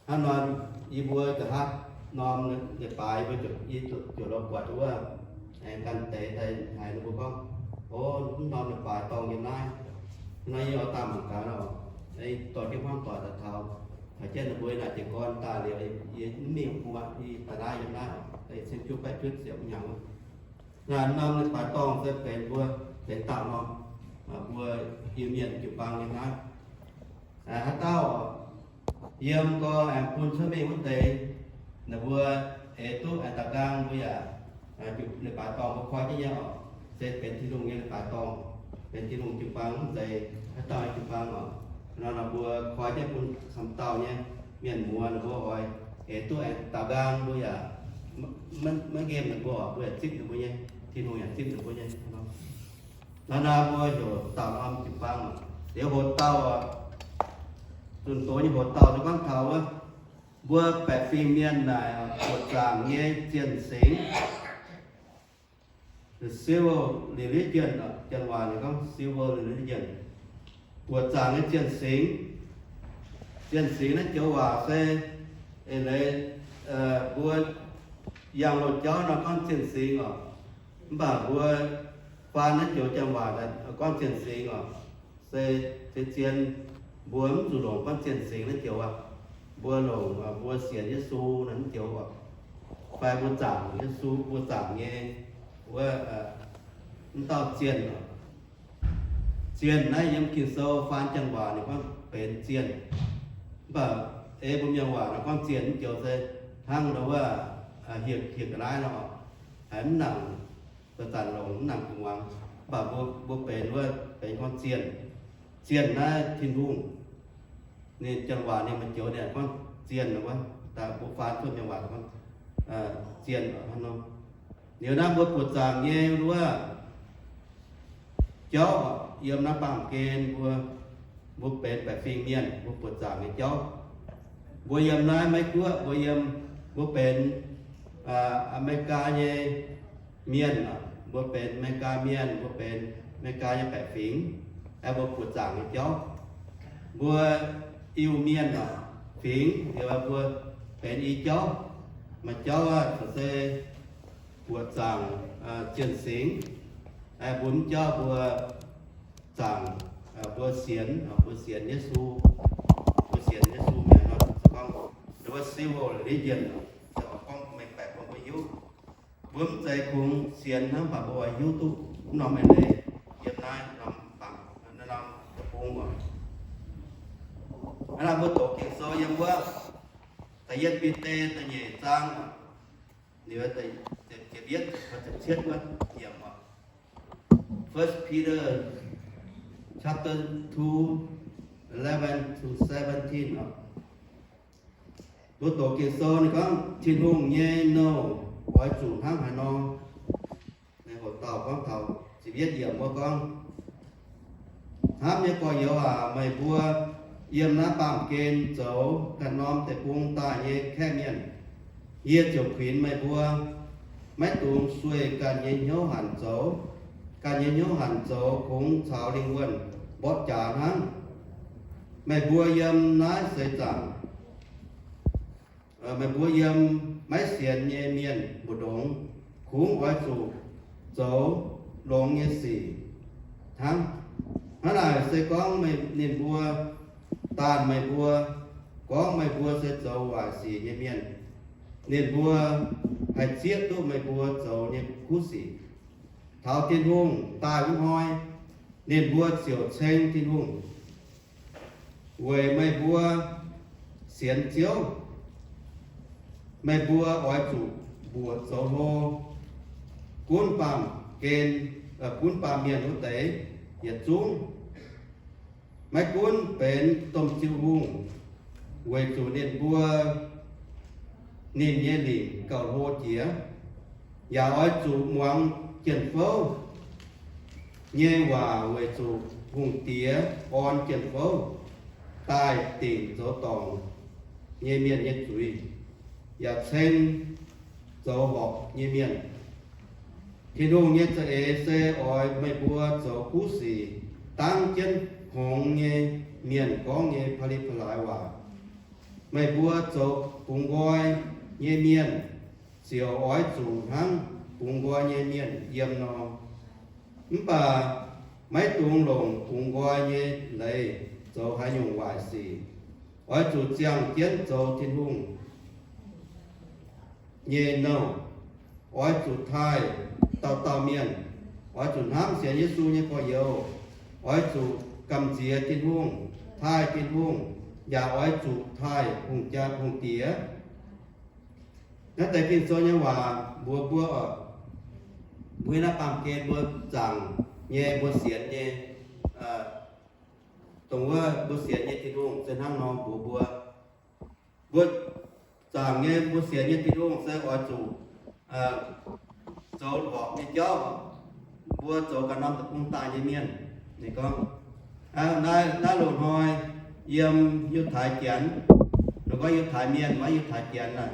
Hnangv nor, yie mbuo nqa'haav norm leiz-baaix mbuo ziouc, yie ziouc lorz buatc wuov, aengx ganh deix daaih haiz ninh mbuo gorngv, O, mv norm leiz-baaix dorngh yiem naaiv. Hnangv nor yie oix daaih mangc gaax oc. Dorh jienv hmuangv doic daaih taux, taux jienv ninh mbuo naaic jiez gorn daaih liuz, yie mv mingh bun aqv, yie daaih naaiv yiem naaiv oc. Cin juqv baeqv juqv ziepc mv hnyangx. Naaiv norm leiz-baaix dorngh se benx mbuo, benx dauh norm, mbuo Iu-Mienh jiu-baang yiem naaiv. Haaix dauh yiem gorn aengx bun cuotv mingh wuov deix, ninh mbuo eix duqv aengx daaux nqaang mbuo yaac, leiz-baaix dorngh mbuo koi jienv nyei oc, se benx Tin-Hungh nyei leiz-baaix dorngh, benx Tin-Hungh jiu-baang mv zeiz haaix dauh nyei jiu-baang oc. Nor nor mbuo koi jienv bun camv dauh nyei mienh muoz ninh mbuo oix eix duqv aengx daaux nqaang mbuo yaac maiv nqemh ninh mbuo oc, mbuo yaac zipv ninh mbuo nyei, Tin-Hungh yaac zipv ninh mbuo nyei. Naaiv naaiv mbuo heuc dauh norm jiu-baang, liuz hoc dauh, zunh doz nyei hoc dauh se gorngv taux wuov, mbuo baeqc fingx mienh naaic buoqc zaangc nyei zienh singx, the civil religion, janx waac ninh gorngv civil religion, buoqc zaangc nyei zienh singx. Zienh singx naaiv joux waac se eix leiz mbuo yangh loz-jauv nor gorngv zienh singx oc. Mv baac mbuo faan naaiv joux janx waac gorngv zienh singx oc, se, se zien, mbuo mv zuqc longc gorngv zienh singx naaiv joux aqv. Mbuo longc, mbuo sienx Yesu naaiv joux oc, fai mbuo zaangc Yesu, mbuo zaangc nyei wuov, mv dauh zienh oc. Zienh naaiv yiem Ging-Sou faan janx waac ninh gorngv benx zienh. Mv baac ei mbuo mienh waac nor gorngv zienh mv joux se hnangv nor wuov, hieh, hieh ga'naaiv nor, haiz mv nangc, zanc-zanc longc mv nangc gu'nguaaz. Mv baac mbuo, mbuo benx wuov benx gorngv zienh. Zienh naaiv Tin-Hungh. Ninh janx waac ninh maaih joux ninh gorngv zienh wuov, daaih mbuo faan cuotv mienh waac gorngv zienh hnangv nor. Liuz naaiv mbuo buoqc zaangc nyei wuov jauv, yiem naaiv baamh gen mbuo, mbuo benx baeqc fingx mienh, mbuo buoqc zaangc nyei jauv. Mbuo yiem naaiv Meiv Guoqv, mbuo yiem, mbuo benx Aa^me^li^gaa nyei mienh, mbuo benx Aa^me^li^gaa mienh, mbuo benx Aa^me^li^gaa nyei baeqc fingx, aengx mbuo buoqc zaangc nyei jauv. Mbuo Iu-Mienh fingx, liuz mbuo benx i jauv. Maaih jauv se buoqc zaangc zienh singx, mbuo mv jauv mbuo zaangc, mbuo sienx, mbuo sienx Yesu, mbuo sienx Yesu mienh nor, gorngv civil religion, gorngv mengh baeqc bun mbuo hiuv. Mbuo mv zeiz kungx sienx hnangv, mv baac mbuo oix hiuv duqv mv norm eix leiz yiem naaiv norm bung oc. Hnangv naaiv mbuo doqc Ging-Sou yiem wuov da'yietv Bide da'nyeic zaang, ziepc yietv, ziepc cietv wuov yiemc oc. First Peter chapter two, eleven to seventeen oc. Mbuo doqc Ging-Sou ninh gorngv Tin-Hungh nyei nouh oix zuqc hnangv haaix nor. Naaiv hoc dauh gorngv taux ziepc yietv yiemc wuov gorngv, Hnamv nyei gorx-youz aac, meih mbuo yiem naaiv baamh gen zoux ganh norm deic-bung daaih nyei kaeqv mienh, yie ziouc kuinx meih mbuo maiv dungx sueih ganh nyei hnyouv hanc zoux. Ganh nyei hnyouv hanc zoux kungx caux lingh wuonh mborqv jaax hnangv. Meih mbuo yiem naaiv seix zaangc, meih mbuo yiem maiv sienx nyei mienh mbu'ndongx kungx oix zuqc zoux longx nyei sic hnangv. Hnangv naaic se gorngv ninh mbuo daanh meih mbuo, gorngv meih mbuo se zoux waaic sic nyei mienh, ninh mbuo haih zieqv duqv meih mbuo zoux nyei kuv sic. Taux Tin-Hungh daaih wuov hnoi, ninh mbuo ziouc ceng Tin-Hungh. Weic meih mbuo sienx Ziouv, meih mbuo oix zuqc mbuoqc zoux hlo, gunv baamh gen, gunv baamh mienh wuov deix yietc zungv, maiv gunv benx domh jiu hungh, weic zuqc ninh mbuo, ninh nyei lingc gauh hlo jiex. Yaac oix zuqc muangx jien-fouv nyei waac, weic zuqc hungh diex orn jien-fouv daaih dingc zoux dorngc nyei mienh nyei zuiz, yaac ceng zoux horpc nyei mienh. Tin-Hungh nyei za'eix se oix meih mbuo zoux kuv sic dangv jienv hngongx nyei mienh gorngv nyei pa'li pa'laaix waac. Meih mbuo zoux bungx nqoi nyei mienh ziouc oix zuqc hnangv bungx nqoi nyei mienh yiem nor. Mv baac maiv dungx longc bungx nqoi nyei leiz zoux haaix nyungc waaic sic. Oix zuqc ziangh jienv zoux Tin-Hungh nyei nouh. Oix zuqc taaih dauh dauh mienh. Oix zuqc hnamv sienx Yesu nyei gorx-youz. Oix zuqc gamh nziex Tin-Hungh, taaih Tin-Hungh, yaac oix zuqc taaih hungh jaa, hungh diex. Naaiv deix Ging-Sou nyei waac mbuox mbuo oc, mbuo naaiv baamh gen mbuo zaangc nyei, mbuo sienx nyei, dongh wuov mbuo sienx nyei Tin-Hungh se hnangv nor mbuox mbuo. Mbuo zaangc nyei, mbuo sienx nyei Tin-Hungh se oix zuqc zoux horpc nyei jauv. Mbuo zoux ganh norm deic-bung daaih nyei mienh. Ninh gorngv, naaiv, naaiv loz-hnoi yiem Yiutai Janx, ninh gorngv Yiutai Mienh, maiv Yiutai Janx naaic,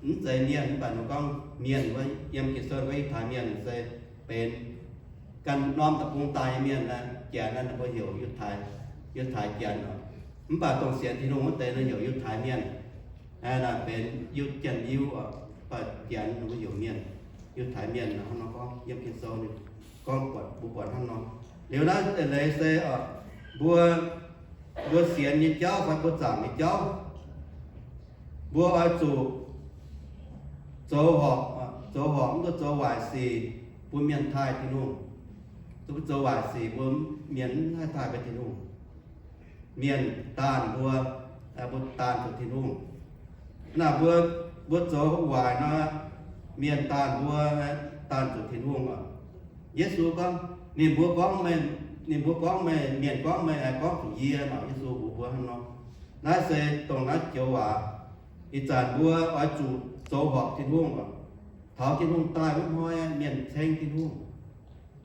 mv zeiz mienh, mv baac ninh gorngv mienh, yiem Ging-Sou gorngv Yiutai Mienh se benx ganh norm deic-bung daaih nyei mienh. Janx naaiv ninh mbuo heuc Yiutai, Yiutai Janx oc. Mv baac dongh sienx Tin-Hungh wuov deix ninh heuc Yiutai Mienh. Naaiv benx Yiu, Janx-Yiu oc. Mv baac Janx ninh mbuo heuc mienh, Yiutai Mienh hnangv nor gorngv. Yiem Ging-Sou ninh gorngv buatc, mbuo buatc hnangv nor. Liuz naaiv leiz se mbuo, mbuo sienx nyei jauv fai mbuo zaangc nyei jauv, mbuo oix zuqc zoux horpc, zoux horpc mv duqv zoux waaic sic bun mienh taaih Tin-Hungh. Mv duqv zoux waaic sic mbuo, mienh mv haih taaih mbuo Tin-Hungh. Mienh daanh mbuo, mbuo daanh zuqc Tin-Hungh. Naaiv mbuo, mbuo zoux waaic nor, mienh daanh mbuo, daanh zuqc Tin-Hungh oc. Yesu gorngv, ninh mbuo gorngv meih, ninh mbuo gorngv meih, mienh gorngv meih, gorngv zuqc yie nor. Yesu mbuox mbuo hnangv nor. Naaiv se dongh naaiv joux waac. Ih zanc mbuo oix zuqc zoux horpc Tin-Hungh oc. Taux Tin-Hungh daaih wuov hnoi, mienh ceng Tin-Hungh.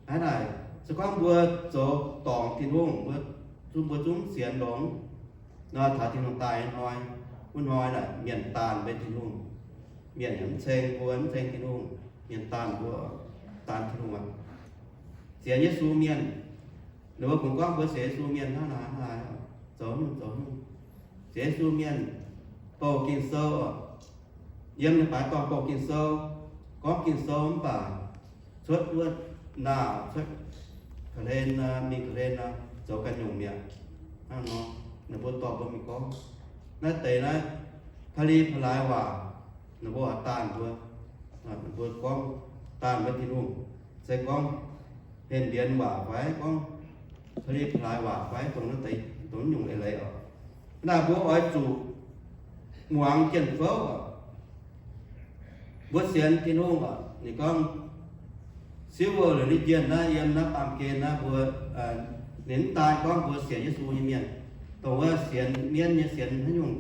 Hnangv naaic, se gorngv mbuo zoux dorngc Tin-Hungh, mbuo zungv, mbuo zungv sienx longx nor, taux Tin-Hungh daaih hnoi, wuov hnoi naaic mienh daanh mbuo Tin-Hungh. Mienh yaac mv ceng mbuo, mv ceng Tin-Hungh. Mienh daanh mbuo, daanh Tin-Hungh aqv. Sienx Yesu mienh, ninh mbuo kungx gorngv mbuo sienx Yesu mienh hnangv naaic hnangv naaic, zoux nyungc zoux nyungc. Sienx Yesu mienh bouh Ging-Sou, yiem ninh baaix dorngh bouh Ging-Sou, gorngv Ging-Sou mv baac cuotv wuov naauh, cuotv ga'hlen, mingh ga'hlen, zoux ganh nyungc mi'aqv. Hnangv nor, ninh mbuo dorh mbuo mingh gorngv naaiv deix naaiv pa'li pa'laaix waac, ninh mbuo oix daanh mbuo, ninh mbuo gorngv daanh mbuo Tin-Hungh, se gorngv hlen mbienx waac fai gorngv pa'li pa'laaix waac fai dongh naaiv deix, dongh naaiv nyungc eix leiz oc. Naaiv mbuo oix zuqc muangx jien-fouv oc. Mbuo sienx Tin-Hungh oc, ninh gorngv silver religion naaiv, yiem naaiv baamh gen naaiv mbuo, ninh mv daan gorngv mbuo sienx Yesu nyei mienh, dongh wuov sienx mienv nyei, sienx haaix nyungc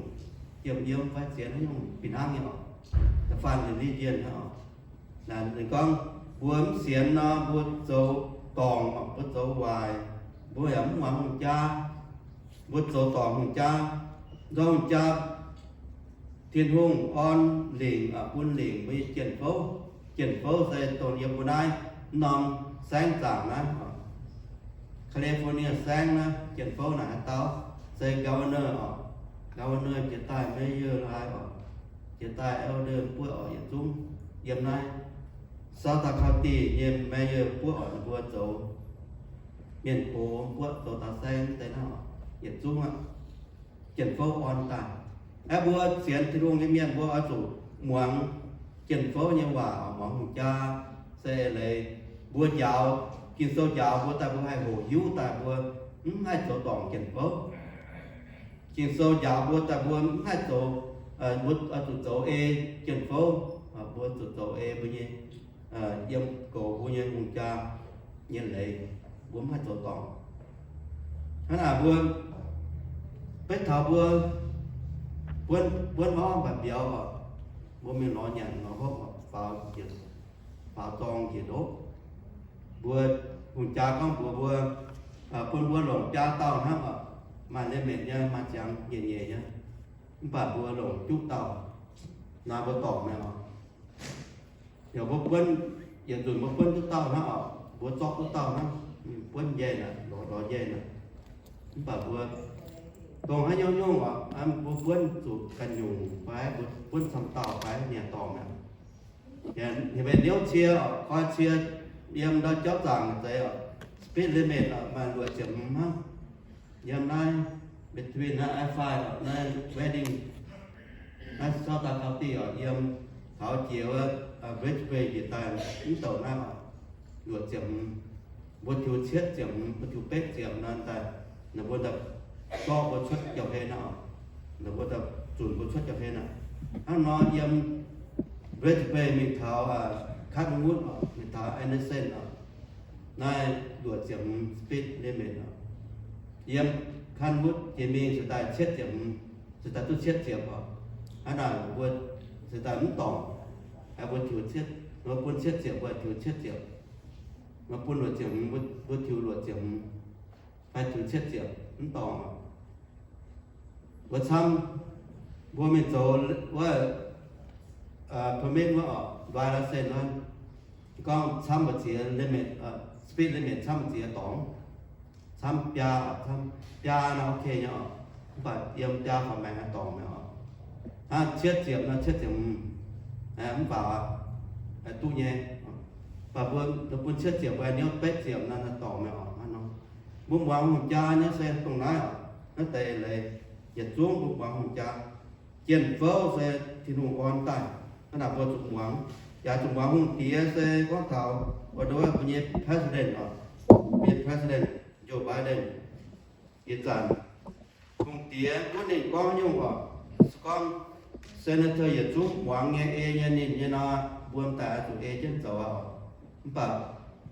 yiem yiem fai sienx haaix nyungc fih hnangv nyei oc, da'faanh religion hnangv oc. Ninh gorngv mbuo mv sienx nor, mbuo zoux dorngc, mbuo zoux waaic, mbuo yaac mv muangx hungh jaa, mbuo zoux dorngc hungh jaa, nzorng hungh jaa, Tin-Hungh orn lingc, bun lingc mbuo nyei jien-fouv. Jien-fouv se dongh yiem mbuo naaiv norm saengv zaangc naaiv, California saengv naaiv, jien-fouv naaic haaix dauh se governor oc, governor jiex daaih mayor laaix oc, jiex daaih elder buoqv oc, yietc zungv yiem naaiv Southern County nyei mayor buoqv oc, ninh mbuo zoux mienh gox buoqv zoux taux saengv deix naaiv oc, yietc zungv aqv. Jien-fouv orn daaih. Aeqv, mbuo sienx Tin-Hungh nyei mienh mbuo oix zuqc muangx jien-fouv nyei waac, muangx hungh jaa se eix leiz. Mbuo njaaux, Ging-Sou njaaux mbuo daaih mbuo haih hoqc hiuv daaih mbuo mv haih zoux dorngc jien-fouv. Ging-Sou njaaux mbuo daaih mbuo mv haih zoux, mbuo oix zuqc zoux ei jien-fouv, mbuo zuqc zoux ei mbuo nyei, yiem goux mbuo nyei hungh jaa nyei leiz, mbuo mv haih zoux dorngc. Hnangv naaic mbuo beiv taux mbuo buonv, buonv mauv mbatc mbiauz oc, mbuo mingh lorz nyanc lorz hopv oc, faaux, faaux zorng njiec ndopv. Mbuo hungh jaa gorngv mbuox mbuo, bun mbuo longc biaa dauh hnangv oc, maaih limit nyei, maaih ziangx nyeic nyeic nyei. Mv baac mbuo longc juqv dauh, naaiv mbuo dorngc mi'aqv oc. Yaac mbuo buonv, yietc nzunc mbuo buonv duqv dauh hnangv oc, mbuo zorqv duqv dauh hnangv, buonv njaih naaic, lorz, lorz njaih naaic. Mv baac mbuo dongh haaix nyungc nyungc oc, mbuo buonv zuqc ganh nyungc fai mbuo buonv camv dauh fai nyanc dorngc mi'aqv. Heuc mienh niouv cie oc, koi cie yiem ndau jauv zaangc deix oc, speed limit oc, maaih luoqc ziepc hmz hnangv. Yiem naaiv between naaiv I five oc, naaiv Redding, naaiv South Dakota oc, yiem taux jiex wuov British Bay njiec daaih mv douc naaiv oc, luoqc ziepc hmz, mbuo tiux cietv ziepc hmz, mbuo tiux betv ziepc hmz nor daaih, ninh mbuo daaih zorqv mbuo cuotv jauv-hlen aqv oc, ninh mbuo daaih zunc mbuo cuotv jauv-hlen aqv. Hnangv nor yiem British Bay mingh taux Cottonwood oc, mingh taux Anderson oc, naaiv luoqc ziepc hmz speed limit oc. Yiem Cottonwood jiex mingh se daaih cietv ziepc hmz, se daaih duqv cietv ziepc oc. Hnangv naaic mbuo se daaih mv dorngc, mbuo tiux cietv, mbuo bun cietv ziepc, mbuo tiux cietv ziepc, mbuo bun luoqc ziepc hmz, mbuo tiux luoqc ziepc hmz, fai tiux cietv ziepc mv dorngc oc. Mbuo camv, mbuo mingh zoux wuov permit wuov oc, driver license wuov, gorngv camv mbu'ziex limit, speed limit camv mbu'ziex dorngx, camv biaa, camv biaa nor ok nyei oc. Mv baac yiem biaa faaux maengx dorngc mi'aqv oc. Hnangv cietv ziepc nor cietv ziepc hmz, mv baac duqv nyei. Mv baac mbuo bun cietv ziepc mbuo niouv betv ziepc nor dorngc mi'aqv oc. Hnangv nor mbuo muangx hungh jaa nyei se dongh naaiv oc, naaiv deix leiz yietc zungv mbuo muangx hungh jaa. Jien-fouv se Tin-Hungh orn daaih, hnangv naaic mbuo zuqc muangx. Yaac zuqc muangx hungh diex se gorngv taux mbuo nyei president oc, mbuo nyei president Joe Biden. Ih zanc hungh diex gunv ninh gorngv nyungc oc, se gorngv senator yietc zungv muangx nyei, ei nyei ninh nyei nor, mbuo daaih oix zuqc ei jienv zoux aqv oc. Mv baac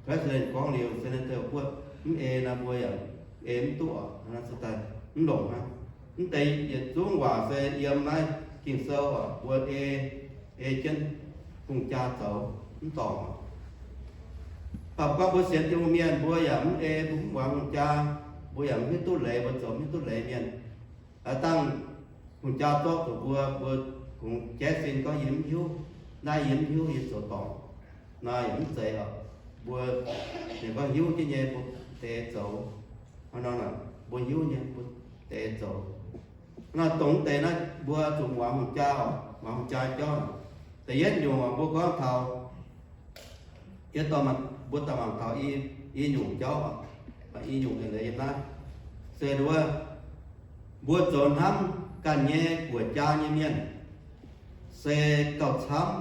president gorngv liuz, senator buov mv ei nor, mbuo yaac ei mv duqv oc. Mv longc hnangv. Mv deix yietc zungv waac se yiem naaiv Ging-Sou oc, mbuo ei, ei jienv hungh jaa zoux mv dorngc oc. Mv baac gorngv mbuo sienx Tin-Hungh mienh, mbuo yaac mv ei, mbuo mv muangx hungh jaa, mbuo yaac mv hiuv duqv leiz, mbuo zoux mv hiuv duqv leiz mienh. Aa, dangh hungh jaa zorqv zuqc mbuo, mbuo kungx jaiv sin gorngv yie mv hiuv, naaiv yie mv hiuv, yie zoux dorngc. Naaiv yaac mv zeiz oc. Mbuo ninh gorngv hiuv jienv nyei mbuo deix zoux. Hnangv nor, mbuo hiuv nyei mbuo deix zoux. Hnangv nor dongh deix naaiv mbuo zuqc muangx hungh jaa oc, muangx hungh jaa jauv. Da'yietv nyungc mbuo gorngv taux, yie dorh, mbuo daaih mangc taux i, i nyungc jauv, i nyungc eix leiz yiem naaiv se wuov, mbuo zoux hnamv ganh nyei guoqv jaa nyei mienh, se gauh camv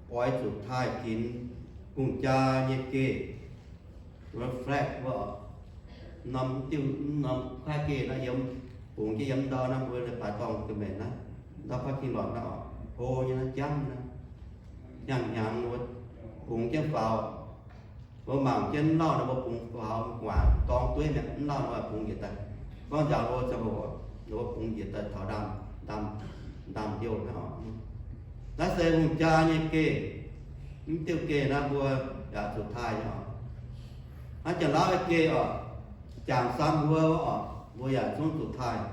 oix zuqc taaih ginx hungh jaa nyei geh, flag wuov, norm diuh, norm kuaaiv geh nor, yiem bungx jienv yiem ndau naaiv, mbuo leiz-baaix dorngh ga'maeqc naaiv, ndau parking lot naaiv oc, hlo nyei naaiv, jangv nyei naaiv, hnyangx-hnyangx mbuo bungx jienv faaux. Mbuo mangc jienv mv lauh nor mbuo bungx faaux guangc dorng dueiv mi'aqv, mv lauh nor bungx njiec daaih. Gorngv nziaaux hlo ziangh hoc, mbuo bungx njiec daaih taux ndaamv, ndaamv, ndaamv-youh naaiv oc. Naaiv se hungh jaa nyei geh. Mv diuh geh naaiv mbuo yaac zuqc taaih nyei oc. Naaiv Janx-Lauv nyei geh oc, Jangx Sam Hmuo oc, mbuo yaac zungv zuqc taaih.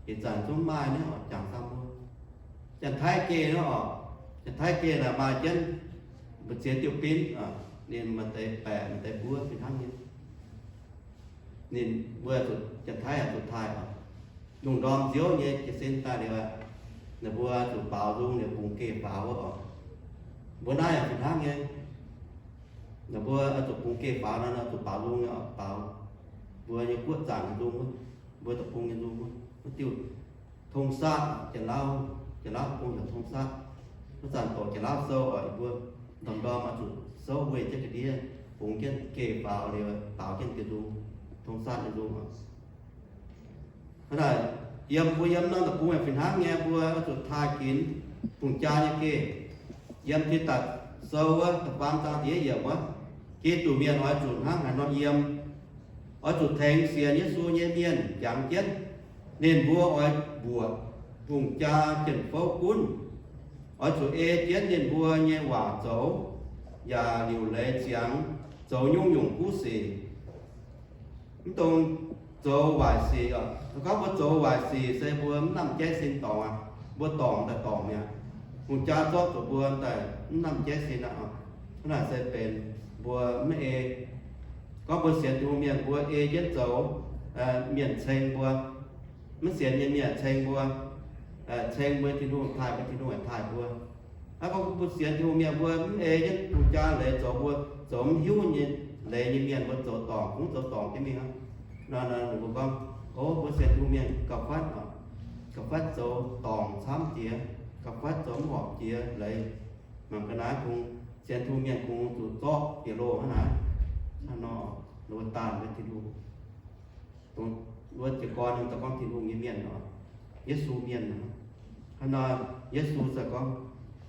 Ih zanc zungv maaih nyei oc, Jangx Sam Hmuo. Janx-Taiv geh naaiv oc, Janx-Taiv geh naaic maaih jienv mbu'ziex diuh binv, ninh maaih deix baeqc, maaih deix mbuov fih hnangv nyei. Ninh mbuo zuqc, Janx-Taiv yaac zuqc taaih oc. Lungh ndorm nziouv nyei jiez sin daaih liuz aqv, ninh mbuo zuqc baaux nzung liuz bungx geh faaux wuov oc. Mbuo naaiv yaac fih hnangv nyei. Ninh mbuo zuqc bungx geh faaux nor, zuqc baaux nzung nyei oc, baaux mbuo nyei guoqv zaangc nyei nzung wuov, mbuo deic-bung nyei nzung wuov, wuov diuh tong saatv, Janx-Lauv, Janx-Lauv bung heuc tong saatv. Wuov zanc doqc Janx-Lauv sou oc, mbuo ndorm-ndorm oix zuqc souv weih jienv ga'ndiev, bungx jienv geh faaux liuz baaux jienv diuh nzung, tong saatv nyei nzung oc. Hnangv naaic, yiem mbuo yiem norm deic-bung yaac fih hnangv nyei, mbuo oix zuqc taaih ginx hungh jaa nyei geh. Yiem Tidatc Sou wuov da'faam zaang da'yietv yiemc wuov, Giduc mienh oix zuqc hnangv haaix nor yiem, oix zuqc tengx sienx Yesu nyei mienh jangx jienv. Ninh mbuo oix mbuoqc hungh jaa jien-fouv gunv, oix zuqc ei jienv ninh mbuo nyei waac zoux, yaac liuc leiz ziangx zoux nyungc-nyungc kuv sic. Mv dongh zoux waaic sic oc. Se gorngv mbuo zoux waaic sic se mbuo mv lamh jaiv sin dorngc aqv. Mbuo dorngc daaih dorngc mi'aqv. Hungh jaa zorqv zuqc mbuo daaih mv lamh jaiv sin aqv oc. Hnangv naaic se benx mbuo mv ei. Gorngv mbuo sienx Tin-Hungh mienh mbuo ei jienv zoux, mienh ceng mbuo, Maiv sienx nyei mienh ceng mbuo, ceng mbuo Tin-Hungh, taaih mbuo, Tin-Hungh haih taaih mbuo. Aa, mbuo sienx Tin-Hungh mienh mbuo mv ei jienv hungh jaa leiz zoux, mbuo zoux mv hiuv nyei leiz nyei mienh, mbuo zoux dorngc, kungx zoux dorngc jienv mingh aqv. Nor, nor ninh mbuo gorngv, o, mbuo sienx Tin-Hungh mienh gauh fatv, gauh fatv zoux dorngc camv jiex, gauh fatv zoux mv horpc jiex leiz. Mangc ga'naaiv kungx sienx Tin-Hungh mienh kungx zuqc zorqv bieqc loh hnangv naaiv. Hnangv nor, ninh mbuo daanh mbuo Tin-Hungh. Wuov jiez gorn ninh daaih gorngv Tin-Hungh nyei mienh nor, Yesu mienh nor. Hnangv nor, Yesu se gorngv,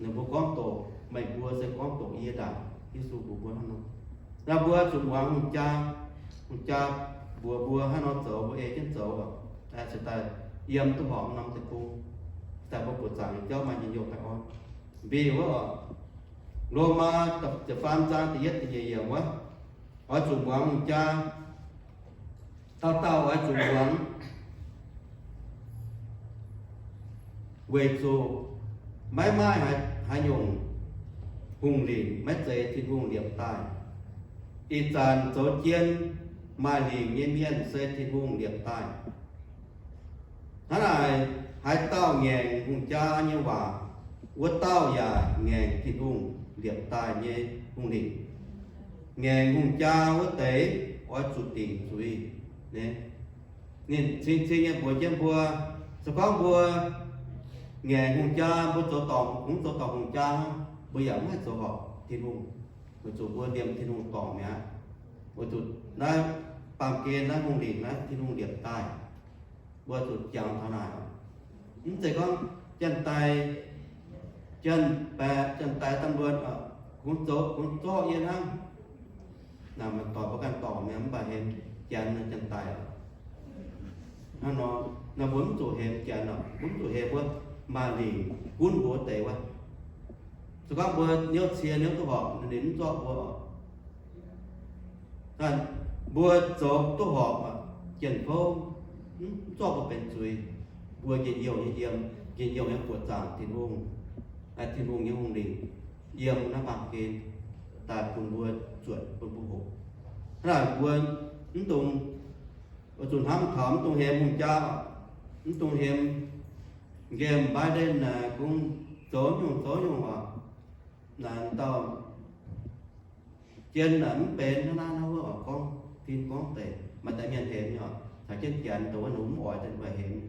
ninh mbuo gorngv doqc meih mbuo se gorngv doqc yie ndaangc. Yesu mbuox mbuo hnangv nor. Naaiv mbuo zuqc muangx hungh jaa, hungh jaa mbuox mbuo hnangv nor zoux, mbuo ei jienv zoux, cingx daaih yiem duqv horpc norm deic-bung, daaih mbuo buoqc zaangc nyei jauv maaih njien-youh baengh orn. Mbiv wuov, Lomaa da'faam zaang da'yietv da'nyeic yiemc wuov, oix zuqc muangx hungh jaa. Dauh dauh oix zuqc muangx, weic zuqc maiv maaih haaix nyungc hungh lingc maiv zeiz Tin-Hungh liepc daaih. Ih zanc zoux jien maaih lingc nyei mienh se Tin-Hungh liepc daaih. Hnangv naaic, haaix dauh ngaengc hungh jaa nyei waac, wuov dauh yaac ngaengc Tin-Hungh liepc daaih nyei hungh lingc. Ngaengc hungh jaa wuov deix oix zuqc dingc zuiz. Ninh cing-cing nyei mbuox jienv mbuo, se gorngv mbuo ngaengc hungh jaa, mbuo zoux dorngc, kungx zoux dorngc hungh jaa, mbuo yaac maiv haih zoux horpc Tin-Hungh, weic zuqc mbuo liemh Tin-Hungh dorngc mi'aqv. Weic zuqc naaiv baamh gen naaiv hungh lingc naaiv Tin-Hungh liepc daaih. Mbuo zuqc jangx taux naaic. Mv zeiz gorngv janx-daaih, janx-baeqc, janx-daaih daaih mbuo kungx zoux kungx zorqv yie hnangv. Naaic maaih doic mbuo ganh dorngc mi'aqv, mv baac hemx Janx, janx-daaih. Hnangv nor, naaiv mbuo mv zuqc hemx Janx oc, mbuo mv zuqc hemx wuov maaih lingc gunv mbuo wuov deix wuov. Se gorngv mbuo hnyouv cie hnyouv duqv horpc, ninh mv zorqv mbuo oc. Mbuo zoux duqv horpc, Janx-fouv mv zorqv mbuo benx zuiz. Mbuo njien-youh nyei yiem, njien-youh nyei buoqc zaangc Tin-Hungh, Tin-Hungh nyei hungh lingc yiem naaiv baamh gen daaih bun mbuo zuotc, bun mbuo hoqc. Hnangv naaic mbuo mv dungx, zuqc hnamv taux mv dungx hemx hungh jaa, mv dungx hemx nqemh Biden naaic kungx zoux nyungc zoux nyungc oc. Naaic dauh jien naaic mv benx hnangv naaiv hnangv wuov oc, gorngv tin gorngv deic. Maaih deix mienh hemx nyei oc, caux jienv Janx dongh wuov ninh mv oix daaih mbuo hemx.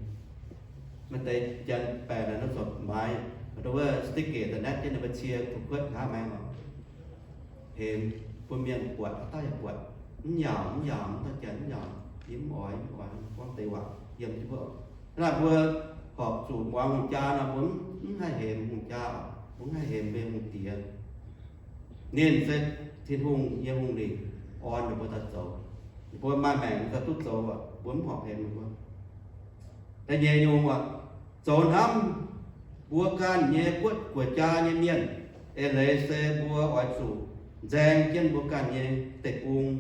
Maaih deix Janx-baeqc naaic nor corc maaiz dongh wuov sticker da'naetv jienv ninh mbuo cie kuv kuotv nqa'haav maengx oc. Hemx bun mienh buatc, haaix dauh yaac buatc, mv yaauc, mv yaauc, mv dauh Janx mv yaauc, yie mv oix, mv oix gorngv deix waac yiem jienv mbuo. Hnangv naaic mbuo horpc zuqc muangx hungh jaa nor, mbuo mv haih hemx hungh jaa, mbuo mv haih hemx mbuo nyei hungh diex. Ninh se Tin-Hungh nyei hungh lingc, orn ninh mbuo daaih zoux. Ninh mbuo maaih maengc daaih duqv zoux, mbuo mv horpc hemx ninh mbuo. Da'nyeic nyungc, zoux hnamv mbuo ganh nyei guoqv guoqv jaa nyei mienh, eix leiz se mbuo oix zuqc nzaeng jienv mbuo ganh nyei deic-bung.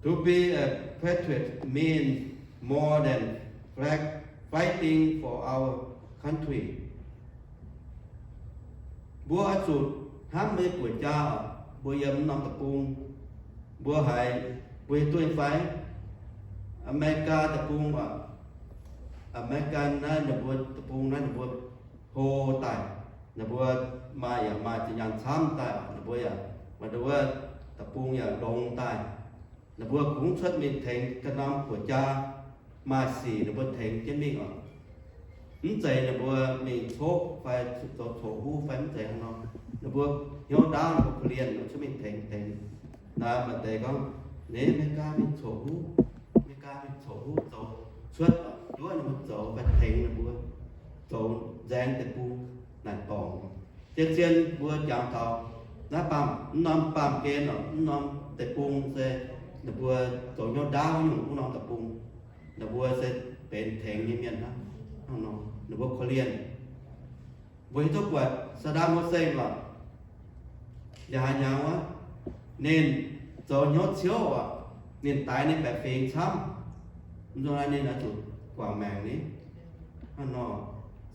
To be a patriot means more than flag, fighting for our country. Mbuo oix zuqc hnamv mbuo nyei guoqv jaa oc. Mbuo yiem norm deic-bung, mbuo haiz, mbuo hiuv duqv nyei fai? America deic-bung oc, America naaiv ninh mbuo deic-bung naaiv ninh mbuo hlo daaih, ninh mbuo maaih yaac maaih zinh nyaanh camv daaih, ninh mbuo yaac maaih ninh mbuo deic-bung yaac longx daaih. Ninh mbuo kungx cuotv mingh tengx ganh norm guoqv jaa, maaih sic ninh mbuo tengx jienv mingh oc. Mv zeiz ninh mbuo mingh coqv fai zoux coqv-huv fai mv zeiz hnangv nor. Ninh mbuo hnyouv ndaauv, ninh mbuo korv-lienh cuotv mingh tengx, tengx. Naaiv maaih deix gorngv, Naaiv America mingh coqv-huv, America mingh coqv-huv zoux cuotv, nduov ninh mbuo zoux fai tengx ninh mbuo zoux nzaeng deic-bung naaic dorngc. Zien-zien mbuo jangx taux naaiv baamh, mv norm baamh gen oc, mv norm deic-bung se ninh mbuo zoux hnyouv ndaauv nyungc wuov norm deic-bung. Ninh mbuo se benx tengx nyei mienh hnangv, hnangv nor ninh mbuo korv-lienh. Mbuo hiuv duqv buatc Saddam Hussein oc, yaac haaix hnyangx wuov, ninh zoux hnyouv ciouv oc, ninh daix ninh baeqc fingx camv, mv nzunc naaiv ninh oix zuqc guangc maengc ni. Hnangv nor,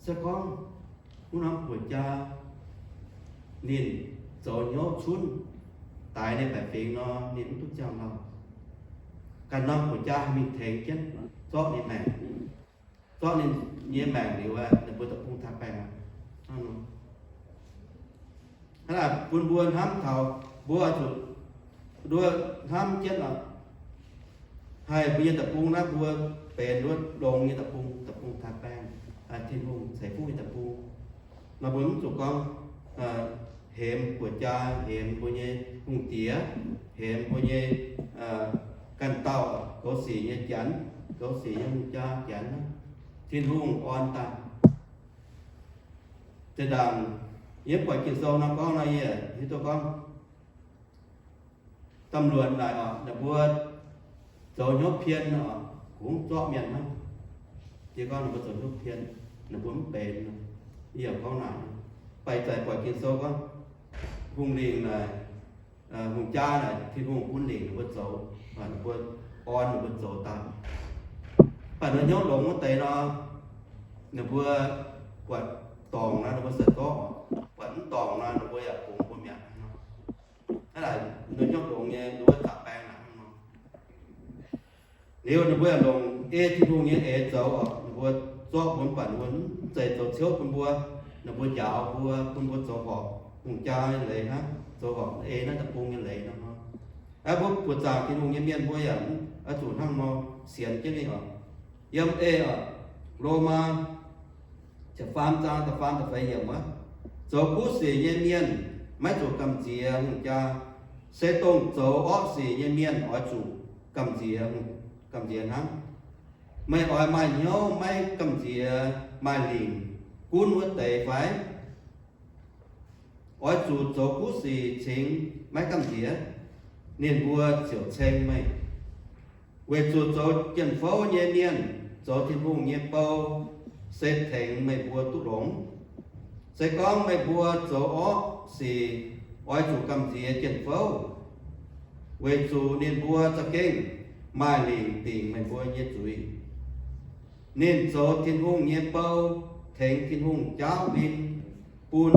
se gorngv wuov norm guoqv jaa ninh zoux hnyouv cunv, daix ninh baeqc fingx nor, ninh mv duqv ziangh lauh. Ganh norm guoqv jaa mingh tengx jienv, zorqv ninh maengc, zorqv ninh nyei maengc liuz, ninh mbuo deic-bung taaix-baengh aqv. Hnangv naaic bun mbuo hnamv taux mbuo zuqc nduov hnamv jienv oc, haih mbuo nyei deic-bung naaiv mbuo benx nduov longx nyei deic-bung, deic-bung taaix-baengh, Tin-Hungh ceix fuqv nyei deic-bung. Nor mbuo mv zuqc gorngv hemx buoqc jaa, hemx mbuo nyei hungh diex, hemx mbuo nyei ganh dauh goux sic nyei janx, goux sic nyei hungh jaa janx. Tin-Hungh orn daaih. Zinh ndaangc yie buatc Ging-Sou nor gorngv nor, yie hiuv duqv gorngv ตำรวจ naaic oc, ninh mbuo zoux hnyouv pien oc, kungx zorqv mienh hnangv. Yie gorngv ninh mbuo zoux hnyouv pien, ninh mbuo mv benx. Yie yaac gorngv naaic, baac ih zanc buatc Ging-Sou gorngv hungh lingc naaic, hungh jaa naaic, Tin-Hungh bun lingc ninh mbuo zoux, ninh mbuo orn ninh mbuo zoux daaih. Baac ninh hnyouv longx wuov deix nor, ninh mbuo buatc dorngc nor ninh mbuo se zorqv, buatc mv dorngc nor ninh mbuo yaac bungx mbuo mi'aqv. Hnangv naaic ninh hnyouv longx nyei, ninh mbuo zaqc baeng naaic hnangv nor. Liuz ninh mbuo yaac longc ei Tin-Hungh nyei eix zoux oc, ninh mbuo zorqv mbuo mv baac ninh mbuo mv zeiz zoux ciouv bun mbuo. Ninh mbuo njaaux mbuo, bun mbuo zoux horpc hungh jaa nyei leiz hnangv, zoux horpc ei naaiv deic-bung nyei leiz hnangv nor. Aa, mbuo buoqc zaangc Tin-Hungh nyei mienh mbuo yaac oix zuqc hnangv nor sienx jienv ninh oc. Yiem ei oc, Lomaa ziepc faam zaang da'faam da'feix yiemc wuov, zoux kuv sic nyei mienh maiv zuqc gamh nziex hungh jaa. Se dongh zoux orqv sic nyei mienh oix zuqc gamh nziex, gamh nziex hnangv. Meih oix maaih hnyouv maiv gamh nziex maaih lingc gunv wuov deix fai? Oix zuqc zoux kuv sic cingx maiv gamh nziex, ninh mbuo ziouc ceng meih. Weic zuqc zoux jien-fouv nyei mienh zoux Tin-Hungh nyei bou se tengx meih mbuo duqv longx. Se gorngv meih mbuo zoux orqv sic oix zuqc gamh nziex jien-fouv, weic zuqc ninh mbuo za'gengh maaih lingc dingc meih mbuo nyei zuiz. Ninh zoux Tin-Hungh nyei bou tengx Tin-Hungh jaauv win bun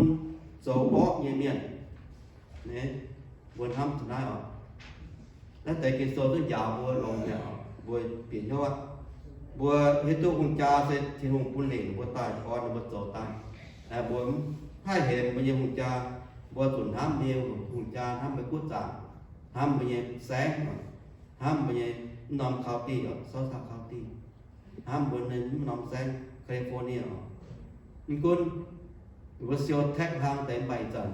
zoux orqv nyei mienh. Mbuo hnamv taux naaiv oc. Naaiv deix Ging-Sou zungv njaaux mbuo longx mi'aqv oc. Mbuo bieqc hnyouv aqv. Mbuo hiuv duqv hungh jaa se Tin-Hungh bun lingc mbuo daaih, orn ninh mbuo zoux daaih. Mbuo mv haih hemx mbuo nyei hungh jaa. Mbuo zuqc hnamv mbuo nyei hungh jaa, hnamv mbuo nyei guv zaangc, hnamv mbuo nyei saengv, hnamv mbuo nyei mv norm county oc, Southern County, hnamv mbuo nyei mv norm saengv, California oc. Mv gunv mbuo siou tax hlang deix mv baac ih zanc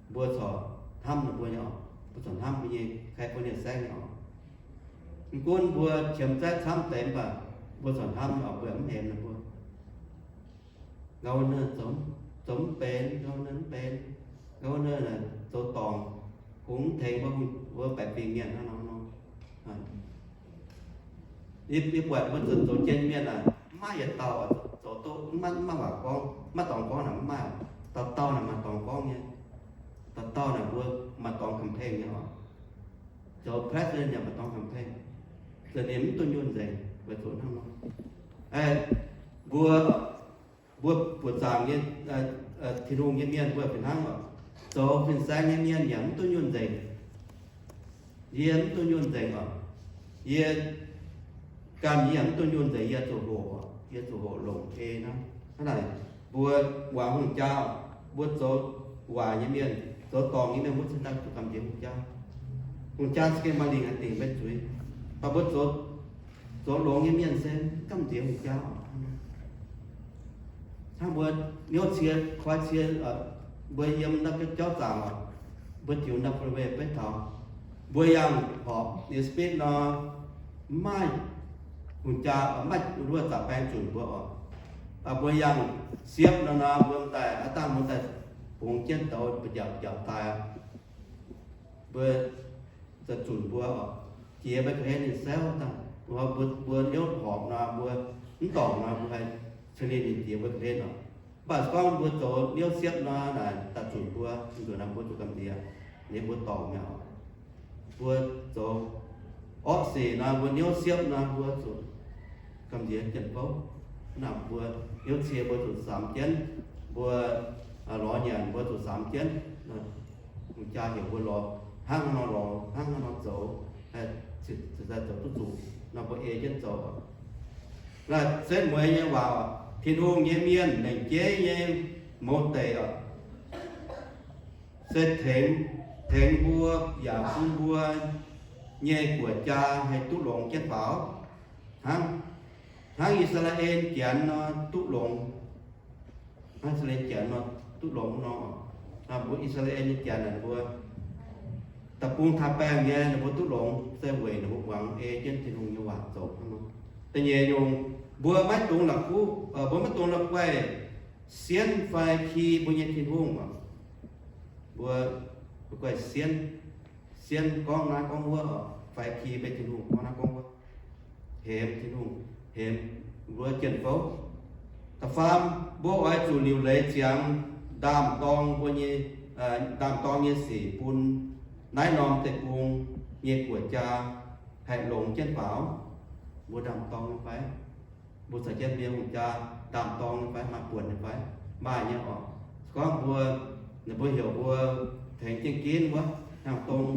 mbuo corc hnamv ninh mbuo nyei oc. Mbuo corc hnamv mbuo nyei California saengv nyei oc. Mv gunv mbuo qiemx zaeqv camv deix mv baac mbuo corc hnamv nyei oc, mbuo yaac mv hemx ninh mbuo. Governor zoux, zoux mv benx, governor mv benx, governor naaic zoux dorngc, kungx mv tengx mbuo, mbuo baeqc fingx mienh hnangv nor nor. Yie, yie buatc mbuo zoux, zoux jien mienh aah, mv maaih yietc dauh zoux duqv, mv maaih, mv maaih waac gorngv, mv maaih dorngx gorngv naaic, mv maaih. Dauh dauh naaic maaih dorngx gorngv nyei. Dauh dauh naaic mbuo maaih dorngx complain nyei oc. Zoux president yaac maaih dorngx complain. Zoux ninh mv duqv nyuonh nzengc, weic zuqc hnangv nor. Mbuo, mbuo buoqc zaangc nyei, Tin-Hungh nyei mienh mbuo fih hnangv oc. Zoux fin-saeng nyei mienh yaac mv duqv nyuonh nzengc. Yie mv duqv nyuonh nzengc oc. Yie ganh yie yaac mv duqv nyuonh nzengc, yie zuqc hoqc oc. Yie zuqc hoqc longc ei hnangv. Hnangv naaic, mbuo muangx hungh jaa oc, mbuo zoux waaic nyei mienh, zoux dorngc nyei mienh, mbuo cingx daaih zuqc gamh nziex hungh jaa. Hungh jaa za'gengh maaih lingc haaix dingc maiv zuiz, mv baac mbuo zoux, zoux longx nyei mienh se mv gamh nziex hungh jaa oc. Hnangv mbuo niouv cie, koi cie, mbuo yiem naaiv jauv zaangc oc, mbuo jiux naaiv freeway beiv taux, mbuo yangh horpc ninh speed nor, mv maaih hungh jaa, mv maaih wuov zaqc baeng zunc mbuo oc. Mbuo yangh siepv nor nor, mbuo daaih aav dangh mbuo daaih bungx jienv douz mbu'njapc mbu'njapc daaih aqv. Mbuo za'zunc mbuo oc, jiex mbuo ga'hlen ninh saauv dangh, mbuo, mbuo niouv horpc nor, mbuo mv dorngc nor, mbuo haih ceng ninh jiex mbuo ga'hlen oc. Mv baac se gorngv mbuo zoux niouv siepv nor naaic, da'zunc mbuo, mv nzunc naaic mbuo zuqc gamh nziex, ninh mbuo dorngc mi'aqv oc. Mbuo zoux orqv sic nor, mbuo niouv siepv nor, mbuo zuqc gamh nziex jien-fouv. Naaic mbuo niouv cie mbuo zuqc samx jienv, mbuo lorz nyanc mbuo zuqc samx jienv. Hungh jaa heuc mbuo lorz hnangv haaix nor lorz, hnangv haaix nor zoux, ziouc daaih zoux duqv zuqc nor, mbuo ei jienv zoux. Setv mueiz nyei waac, Tin-Hungh nyei mienh lengc jeiv nyei mouz deic oc, se tengx, tengx mbuo yaac bun mbuo nyei guoqv-jaa haih duqv longx jienv faaux, hnangv, hnangv I^saa^laa^en Janx nor duqv longx. Hnangv I^saa^laa^en Janx nor duqv longx nor, mbuo I^saa^laa^en nyei Janx naaic mbuo da'bung taaix-baengh nyei ninh mbuo duqv longx se weic ninh mbuo muangx ei jienv Tin-Hungh nyei waac zoux hnangv nor. Da'nyeic nyungc, mbuo maiv dungx la'kuqv, mbuo maiv dungx la'guaih sienv fai ki mbuo nyei Tin-Hungh oc. Mbuo, mbuo guaih sienv, sienv gorngv naaiv gorngv wuov oc, fai ki mbuo Tin-Hungh gorngv naaiv gorngv wuov, hemx Tin-Hungh, hemx mbuo jien-fouv. Da'faam, mbuo oix zuqc liuc leiz ziangx ndaam-dorng mbuo nyei, ndaam-dorng nyei sic bun naaiv norm deic-bung nyei guoqv-jaa haih longx jienv faaux. Mbuo ndaam-dorng nyei fai? Mbuo caux jienv mienh hungh jaa ndaam-dorng nyei fai? Maaih buonc nyei fai? Maaih nyei oc. Se gorngv mbuo, ninh mbuo heuc mbuo tengx jienv ginv wuov, hnyangx-dong,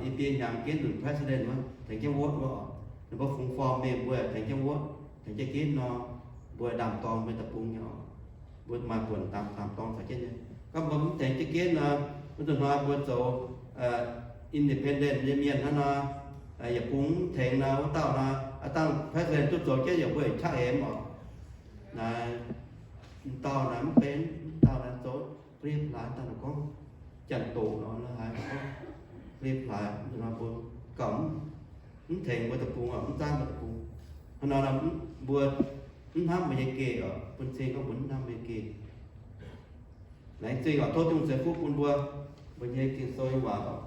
i biei hnyangx ginv nzunc president wuov, tengx jienv vote wuov oc. Ninh mbuo fungx form mingh mbuo tengx jienv vote, tengx jienv ginv nor, mbuo ndaam-dorng mbuo deic-bung nyei oc. Mbuo maaih buonc ndaam, ndaam-dorng caux jienv nyei. Gorngv mbuo mv tengx jienv ginv nor, wuov zanc hnoi mbuo zoux independent nyei mienh hnangv nor, yietc bung mv tengx nor, wuov dauh nor, aa dangh president duqv zoux jienv yaac mbuo yietc qaqv hemx oc. Naaiv, m'dauh naaiv mv benx, m'dauh naaiv zoux hliev laaix, m'dauh naaiv gorngv janx-doqc nor, haaix gorngv hliev laaix, wuov zanc hnoi mbuo gauh mv tengx mbuo deic-bung oc, mv zaanv mbuo deic-bung. Hnangv nor mbuo mv hnamv mbuo nyei geh oc, bun cing gorngv mbuo mv hnamv mbuo nyei geh. Laengz zingh oc, tov Tin-Hungh ceix fuqv bun mbuo, mbuo nyei Ging-Sou nyei waac oc.